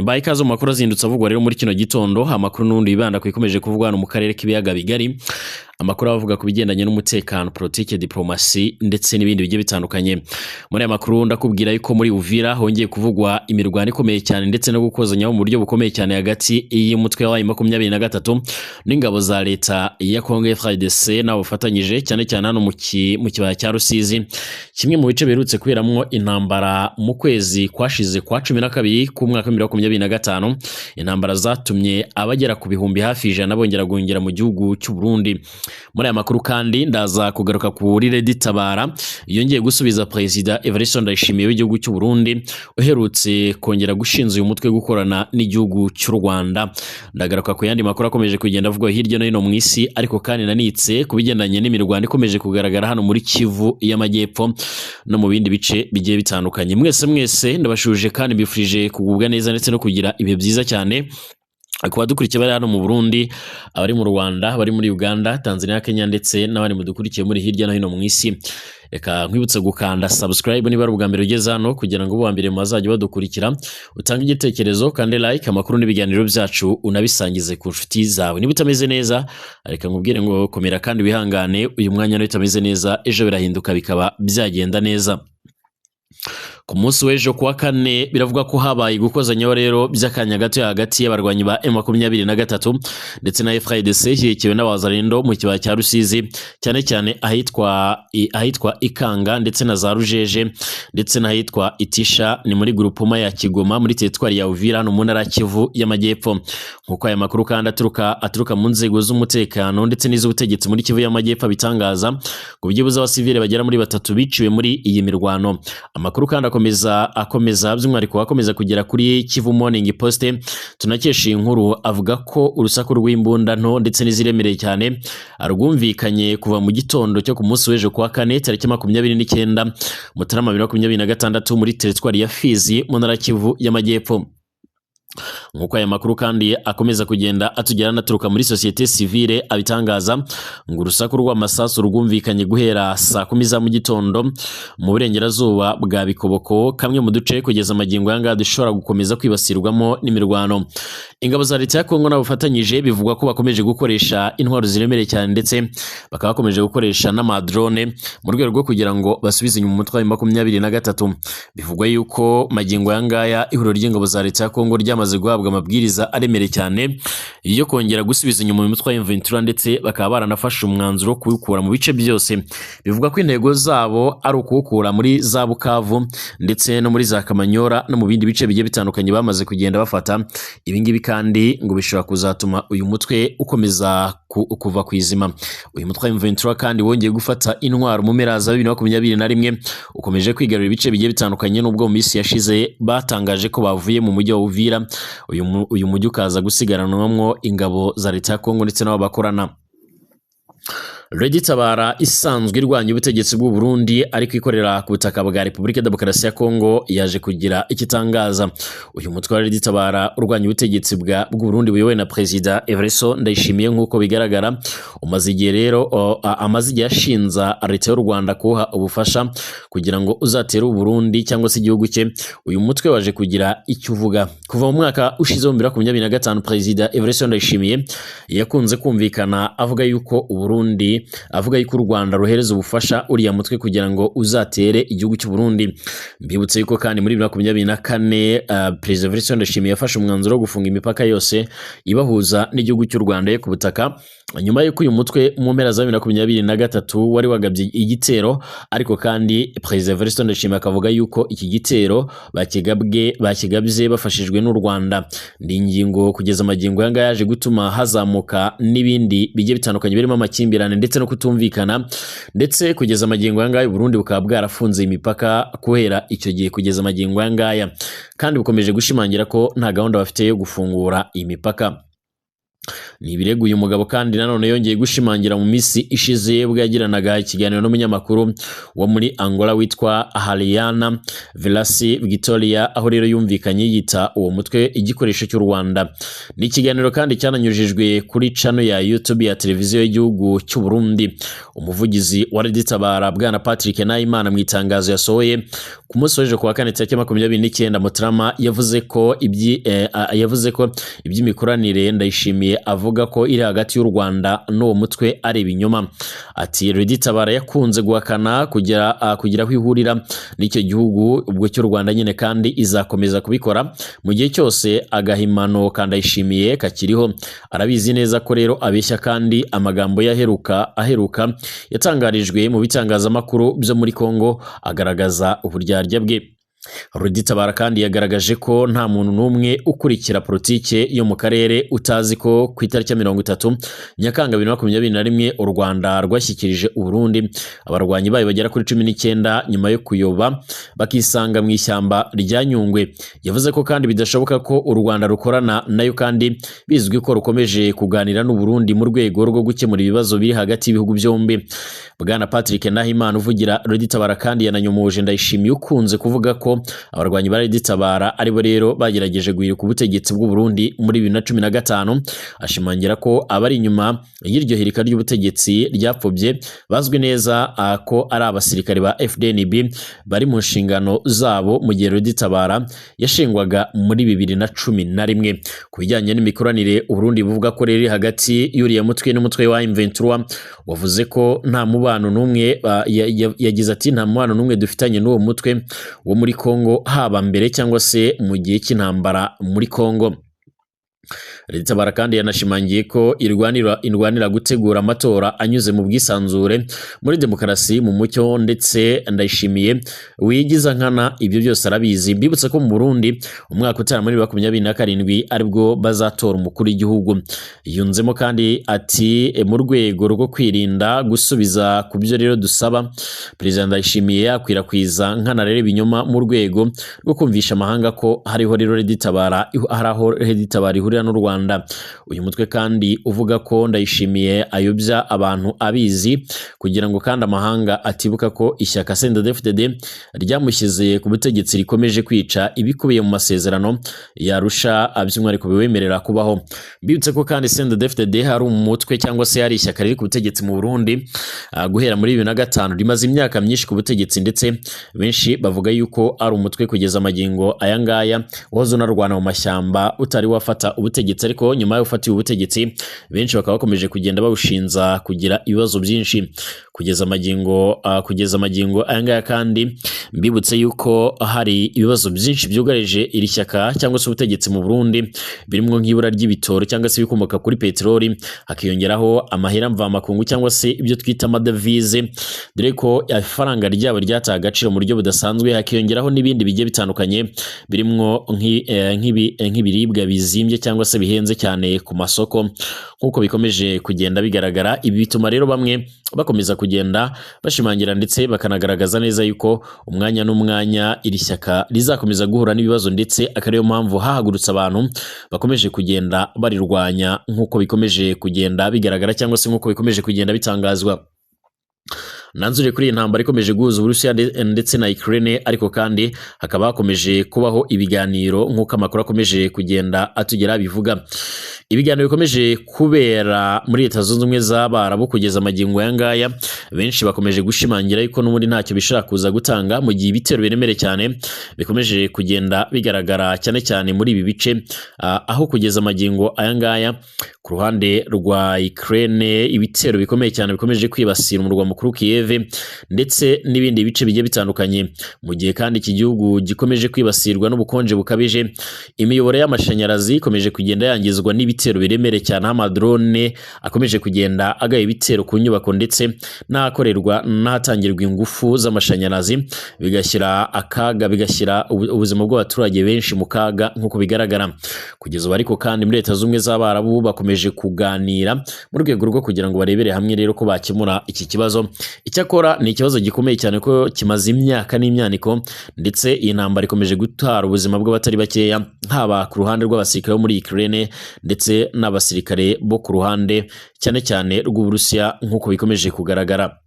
Mbaye ikaze mu makuru azindutse avugwa rero muri kino gitondo, amakuru n'ubundi yibanda ku ikomeje kuvugwa hano mu karere k'ibiyaga bigari, amakuru avuga ku bigendanye n'umutekano, politike, diplomasi ndetse n'ibindi bigiye bitandukanye. Muri aya makuru ndakubwira yuko muri Uvira hongeye kuvugwa imirwano ikomeye cyane ndetse no gukozanyaho mu buryo bukomeye cyane hagati y'umutwe wa M23 n'ingabo za leta ya Congo FARDC nabo bafatanyije, cyane cyane hano mu kibaya cya Rusizi, kimwe mu bice biherutse kuberamwo intambara mu kwezi kwashize kwa 12 k'umwaka wa 2025, intambara zatumye abagera ku bihumbi hafi 100 bongera guhungira mu gihugu cy'u Burundi. Muri aya makuru kandi ndaza kugaruka kuri Lady Tabara yongeye gusubiza Perezida Evariste Ndayishimiye w'igihugu cy'u Burundi uherutse kongera gushinza uyu mutwe gukorana n'igihugu cy'u Rwanda. Ndagaruka ku yandi makuru akomeje kugenda avugwa hirya no hino mu isi, ariko kandi nanitse ku bigendanye n'imirwano ikomeje kugaragara hano muri Kivu y'Amajyepfo no mu bindi bice bigiye bitandukanye. Mwese mwese ndabashuje kandi mbifurije kugubwa neza ndetse no kugira ibihe byiza cyane. Ku badukurikiye bari hano mu Burundi, abari mu Rwanda, abari muri Uganda, Tanzania, Kenya ndetse n'abandi mudukurikiye muri hirya no hino mu isi. Reka nkwibutse gukanda subscribe niba ari ubwa mbere ugeze hano kugira ngo uba mbere mu bazajya badukurikira, utange igitekerezo kandi like amakuru n'ibiganiro byacu unabisangize ku nshuti zawe. Niba utameze neza, reka nkubwire ngo komera kandi wihangane, uyu mwanya niba utameze neza ejo birahinduka bikaba byagenda neza. Ku munsi w'ejo kuwa kane biravugwa ko habaye gukozanyaho rero by'akanya gato hagati y'abarwanyi ba M23 ndetse na FARDC ishyigikiwe n'abazarendo mu kibaya cya Rusizi, cyane cyane ahitwa Ikanga ndetse na za Rujeje ndetse n'ahitwa Itisha, ni muri grupoma ya Kigoma muri teritwari ya Uvira hano mu ntara ya Kivu y'Amajyepfo. Nk'uko aya makuru kandi aturuka mu nzego z'umutekano ndetse n'iz'ubutegetsi muri Kivu y'Amajyepfo abitangaza, ngo byibuze abasivile bagera muri batatu biciwe muri iyi mirwano. Amakuru kandi akomeza by'umwihariko akomeza kugera kuri Kivu Morning Post tunakesha iyi nkuru, avuga ko urusaku rw'imbunda nto ndetse n'iziremereye cyane rwumvikanye kuva mu gitondo cyo ku munsi w'ejo kuwa kane tariki 29 Mutarama 2026 muri teritwari ya Fizi mu ntara ya Kivu y'Amajyepfo. Nk'uko aya makuru kandi akomeza kugenda atugera anaturuka muri sosiyete sivile abitangaza, ngo urusaku rw'amasasu rwumvikanye guhera saa 10 za mu gitondo mu burengerazuba bwa Bikoboko, kamwe mu duce kugeza magingo aya ngaya dushobora gukomeza kwibasirwamo n'imirwano. Ingabo za leta ya Kongo n'abafatanyije bivugwa ko bakomeje gukoresha intwaro ziremereye cyane ndetse bakaba bakomeje gukoresha n'amadrone mu rwego rwo kugira ngo basubize inyuma umutwe wa 23. Bivugwa yuko magingo aya ngaya ihuriro ry'ingabo za leta ya Kongo ryamaze guhabwa amabwiriza aremereye cyane yo kongera gusubiza inyuma umutwe wa M23 ndetse bakaba baranafashe umwanzuro wo kuwukura mu bice byose. Bivugwa ko intego zabo ari ukuwukura muri za Bukavu ndetse no muri za Kamanyora no mu bindi bice bigiye bitandukanye bamaze kugenda bafata. Ibi ngibi kandi ngo bishobora kuzatuma uyu mutwe ukomeza kuva ku izima. Uyu mutwe wa M23 kandi wongeye gufata intwaro mu mpera za 2021, ukomeje kwigarurira ibice bigiye bitandukanye nubwo mu minsi yashize batangaje ko bavuye mu mujyi wa Uvira, uyu mujyi ukaza gusigaranwamwo ingabo za leta ya Kongo ndetse n'abo bakorana. Lady Tabara isanzwe irwanya ubutegetsi bw'u Burundi ariko ikorera ku butaka bwa Repubulika Demokarasi ya Kongo yaje kugira icyo itangaza. Uyu mutwe wa Lady Tabara urwanya ubutegetsi bw'u Burundi buyobowe na Perezida Evariste Ndayishimiye, nk'uko bigaragara umaze igihe rero amaze igihe ashinza leta y'u Rwanda kuha ubufasha kugira ngo uzatere u Burundi cyangwa se igihugu cye. Uyu mutwe waje kugira icyo uvuga. Kuva mu mwaka ushize wa 2025, Perezida Evariste Ndayishimiye yakunze kumvikana avuga yuko u Burundi, avuga yuko u Rwanda ruhereza ubufasha uriya mutwe kugira ngo uzatere igihugu cy'u Burundi. Mbibutse yuko kandi muri 2024 Perezida Evariste Ndayishimiye yafashe umwanzuro wo gufunga imipaka yose ibahuza n'igihugu cy'u Rwanda yo ku butaka, nyuma y'uko uyu mutwe mu mpera za 2023 wari wagabye igitero, ariko kandi Perezida Evariste Ndayishimiye akavuga yuko iki gitero bakigabye bafashijwe n'u Rwanda. Ni ingingo kugeza magingo aya ngaya yaje gutuma hazamuka n'ibindi bigiye bitandukanye birimo amakimbirane ndetse no kutumvikana, ndetse kugeza magingo aya ngaya Burundi bukaba bwarafunze imipaka guhera icyo gihe kugeza magingo aya ngaya, kandi bukomeje gushimangira ko nta gahunda bafite yo gufungura imipaka. Ni ibirego uyu mugabo kandi nanone yongeye gushimangira mu minsi ishize ubwo yagiranaga ikiganiro n'umunyamakuru wo muri Angola witwa Hariana Velasi Victoria, aho rero yumvikanye yita uwo mutwe igikoresho cy'u Rwanda. Ni ikiganiro kandi cyananyujijwe kuri channel ya YouTube ya televiziyo y'igihugu cy'u Burundi. Umuvugizi wa RED-Tabara Bwana Patrick Nahimana, mu itangazo yasohoye ku munsi w'ejo kuwa kane tariki 29 Mutarama, yavuze ko iby'imikoranire Ndayishimiye avuga ko iri hagati y'u Rwanda n'uwo mutwe ari ibinyoma. Ati RED-Tabara yakunze guhakana kugira aho ihurira n'icyo gihugu ubwo cy'u Rwanda nyine, kandi izakomeza kubikora mu gihe cyose agahimano ka Ndayishimiye kakiriho. Arabizi neza ko rero abeshya, kandi amagambo aheruka yatangarijwe mu bitangazamakuru byo muri Kongo agaragaza uburyarya bwe. RED-Tabara kandi yagaragaje ko nta muntu n'umwe ukurikira politike yo mu karere utazi ko ku itariki ya 30 Nyakanga 2021 u Rwanda rwashyikirije u Burundi abarwanyi bayo bagera kuri 19 nyuma yo kuyoba bakisanga mu ishyamba rya Nyungwe. Yavuze ko kandi bidashoboka ko u Rwanda rukorana nayo, kandi bizwi ko rukomeje kuganira n'u Burundi mu rwego rwo gukemura ibibazo biri hagati y'ibihugu byombi. Bwana Patrick Nahimana uvugira RED-Tabara kandi yananyomoje Ndayishimiye ukunze kuvuga ko abarwanyi ba RED-Tabara aribo rero bagerageje guhirika ubutegetsi bw'u Burundi muri 2015, ashimangira ko abari inyuma y'iryo hirika ry'ubutegetsi ryapfobye bazwi neza ko ari abasirikare ba FDNB bari mu nshingano zabo mu gihe RED-Tabara yashingwaga muri 2011. Ku bijyanye n'imikoranire u Burundi buvuga ko riri hagati y'uriya mutwe n'umutwe wa M23, wavuze ko nta mubano n'umwe, yagize ati nta mubano n'umwe dufitanye n'uwo mutwe wo muri Kongo, haba mbere cyangwa se mu gihe cy'intambara muri Kongo. RED-Tabara kandi yanashimangiye ko irwanira gutegura amatora anyuze mu bwisanzure, muri demokarasi, mu mucyo, ndetse Ndayishimiye wigiza nkana ibyo byose arabizi. Mbibutsa ko mu Burundi umwaka utaha muri 2027 aribwo bazatora umukuru w'igihugu. Yunzemo kandi ati mu rwego rwo kwirinda gusubiza ku byo rero dusaba, Perezida Ndayishimiye yakwirakwiza nkana rero ibinyoma mu rwego rwo kumvisha amahanga ko hariho rero RED-Tabara, hari aho RED-Tabara ihurira n'u Rwanda. Uyu mutwe kandi uvuga ko Ndayishimiye ayobya abantu abizi kugira ngo kandi amahanga atibuka ko ishyaka CNDD-FDD ryamushyize ku butegetsi rikomeje kwica ibikubiye mu masezerano yarusha, by'umwihariko biwemerera kubaho. Mbibutse ko kandi CNDD-FDD hari umutwe cyangwa se hari ishyaka riri ku butegetsi mu Burundi guhera muri 2005, rimaze imyaka myinshi ku butegetsi, ndetse benshi bavuga yuko ari umutwe kugeza amagingo aya ngaya wahoze unarwana mu mashyamba utari wafata ubutegetsi, ariko nyuma yo gufata ubutegetsi benshi bakaba bakomeje kugenda bawushinza kugira ibibazo byinshi kugeza amagingo aya ngaya. Kandi mbibutse yuko hari ibibazo byinshi byugarije iri shyaka cyangwa se ubutegetsi mu Burundi, birimo nk'ibura ry'ibitoro cyangwa se ibikomoka kuri peteroli, hakiyongeraho amahera mvamakungu cyangwa se ibyo twita amadevize, dore ko ifaranga ryabo ryataye agaciro mu buryo budasanzwe, hakiyongeraho n'ibindi bigiye bitandukanye birimo nk'ibiribwa bizimbye cyangwa se bihenze cyane ku masoko nk'uko bikomeje kugenda bigaragara. Ibi bituma rero bamwe bakomeza kugenda bashimangira ndetse bakanagaragaza neza yuko umwanya n'umwanya iri shyaka rizakomeza guhura n'ibibazo, ndetse akaba ariyo mpamvu hahagurutse abantu bakomeje kugenda barirwanya nk'uko bikomeje kugenda bigaragara cyangwa se nk'uko bikomeje kugenda bitangazwa. Nanzuriye kuri iyi ntambara ikomeje guhuza Uburusiya ndetse na Ukraine, ariko kandi hakaba hakomeje kubaho ibiganiro nk'uko amakuru akomeje kugenda atugera bivuga. Ibiganiro bikomeje kubera muri Leta Zunze Ubumwe z'Abarabu kugeza amagingo aya ngaya, benshi bakomeje gushimangira yuko n'ubundi ntacyo bishobora kuza gutanga mu gihe ibitero biremereye cyane bikomeje kugenda bigaragara cyane cyane muri ibi bice, aho kugeza amagingo aya ngaya ku ruhande rwa Ukraine ibitero bikomeye cyane bikomeje kwibasira umurwa mukuru Kiev ndetse n'ibindi bice bigiye bitandukanye, mu gihe kandi iki gihugu gikomeje kwibasirwa n'ubukonje bukabije. Imiyoboro y'amashanyarazi ikomeje kugenda yangizwa n'ibitero biremereye cyane, aho amadrone akomeje kugenda agaba ibitero ku nyubako ndetse n'ahakorerwa n'ahatangirwa ingufu z'amashanyarazi, bigashyira akaga, bigashyira ubuzima bw'abaturage benshi mu kaga nk'uko bigaragara kugeza ubu. Ariko kandi muri Leta Zunze Ubumwe z'Abarabu bakomeje bakomeje kuganira mu rwego rwo kugira ngo barebere hamwe rero ko bakemura iki kibazo. Icyakora ni ikibazo gikomeye cyane ko kimaze imyaka n'imyaniko, ndetse iyi ntambara ikomeje gutwara ubuzima bw'abatari bakeya, haba ku ruhande rw'abasirikare bo muri Ukraine ndetse n'abasirikare bo ku ruhande cyane cyane rw'Uburusiya nk'uko bikomeje kugaragara.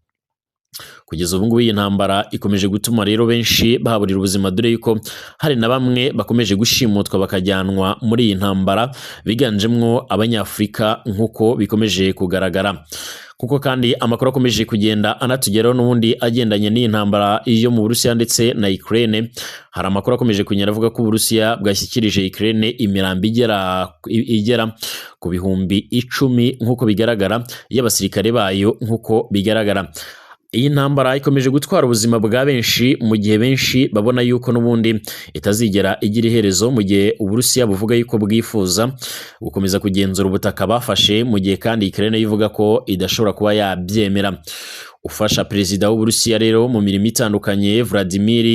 Kugeza ubu ngubu iyi ntambara ikomeje gutuma rero benshi bahaburira ubuzima, dore yuko hari na bamwe bakomeje gushimutwa bakajyanwa muri iyi ntambara, biganjemwo Abanyafurika nk'uko bikomeje kugaragara. Kuko kandi amakuru akomeje kugenda anatugeraho n'ubundi agendanye n'iyi ntambara yo mu Burusiya ndetse na Ukraine, hari amakuru akomeje kugenda avuga ko Uburusiya bwashyikirije Ukraine imirambo igera ku 10,000 nk'uko bigaragara, y'abasirikare bayo nk'uko bigaragara. Iyi ntambara ikomeje gutwara ubuzima bwa benshi, mu gihe benshi babona yuko n'ubundi itazigera igira iherezo, mu gihe Uburusiya buvuga yuko bwifuza gukomeza kugenzura ubutaka bafashe, mu gihe kandi Ukraine yo ivuga ko idashobora kuba yabyemera. Ufasha perezida w'Uburusiya rero mu mirimo itandukanye, Vladimir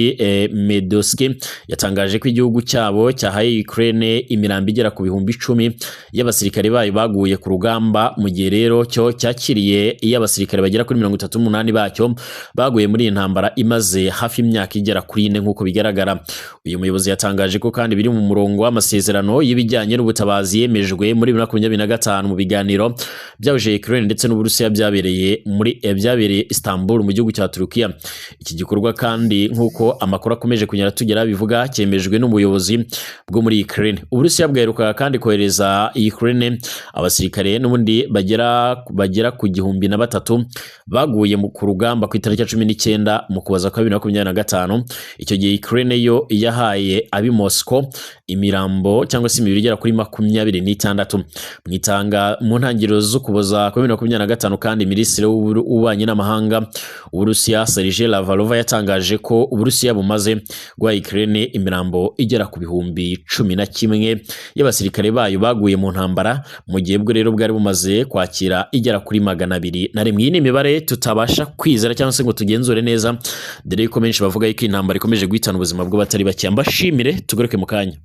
Medinsky, yatangaje ko igihugu cyabo cyahaye Ukraine imirambo igera ku 10,000 y'abasirikare bayo baguye ku rugamba, mu gihe rero cyo cyakiriye iy'abasirikare bagera kuri 38 bacyo baguye muri iyi ntambara imaze hafi imyaka igera kuri 4 nk'uko bigaragara. Uyu muyobozi yatangaje ko kandi biri mu murongo w'amasezerano y'ibijyanye n'ubutabazi yemejwe muri 2025 mu biganiro byahuje Ukraine ndetse n'Uburusiya byabereye Istanbul mu gihugu cya Turukiya. Iki gikorwa kandi nk'uko amakuru akomeje kunyara tugera bivuga, cyemejwe n'ubuyobozi bwo muri Ukraine. Uburusiya bwaherukaga kandi kohereza Ukraine abasirikare n'ubundi bagera ku 1,003 baguye ku rugamba ku itariki ya 19 mu Kuboza kwa 2025. Icyo gihe Ukraine yo yahaye ab'i Moscow imirambo cyangwa se imibiri igera kuri 26. Mu ntangiriro z'Ukuboza kwa 2025 kandi, Minisitiri w'Ububanyi n'Amahanga w'Uburusiya Sergei Lavrov yatangaje ko Uburusiya bumaze guha Ukraine imirambo igera ku 11,000 y'abasirikare bayo baguye mu ntambara, mu gihe bwo rero bwari bumaze kwakira igera kuri 201. Iyi ni imibare tutabasha kwizera cyangwa se ngo tugenzure neza, dore yuko benshi bavuga yuko intambara ikomeje guhitana ubuzima bw'abatari bake. Mbashimire, tugaruke mu kanya.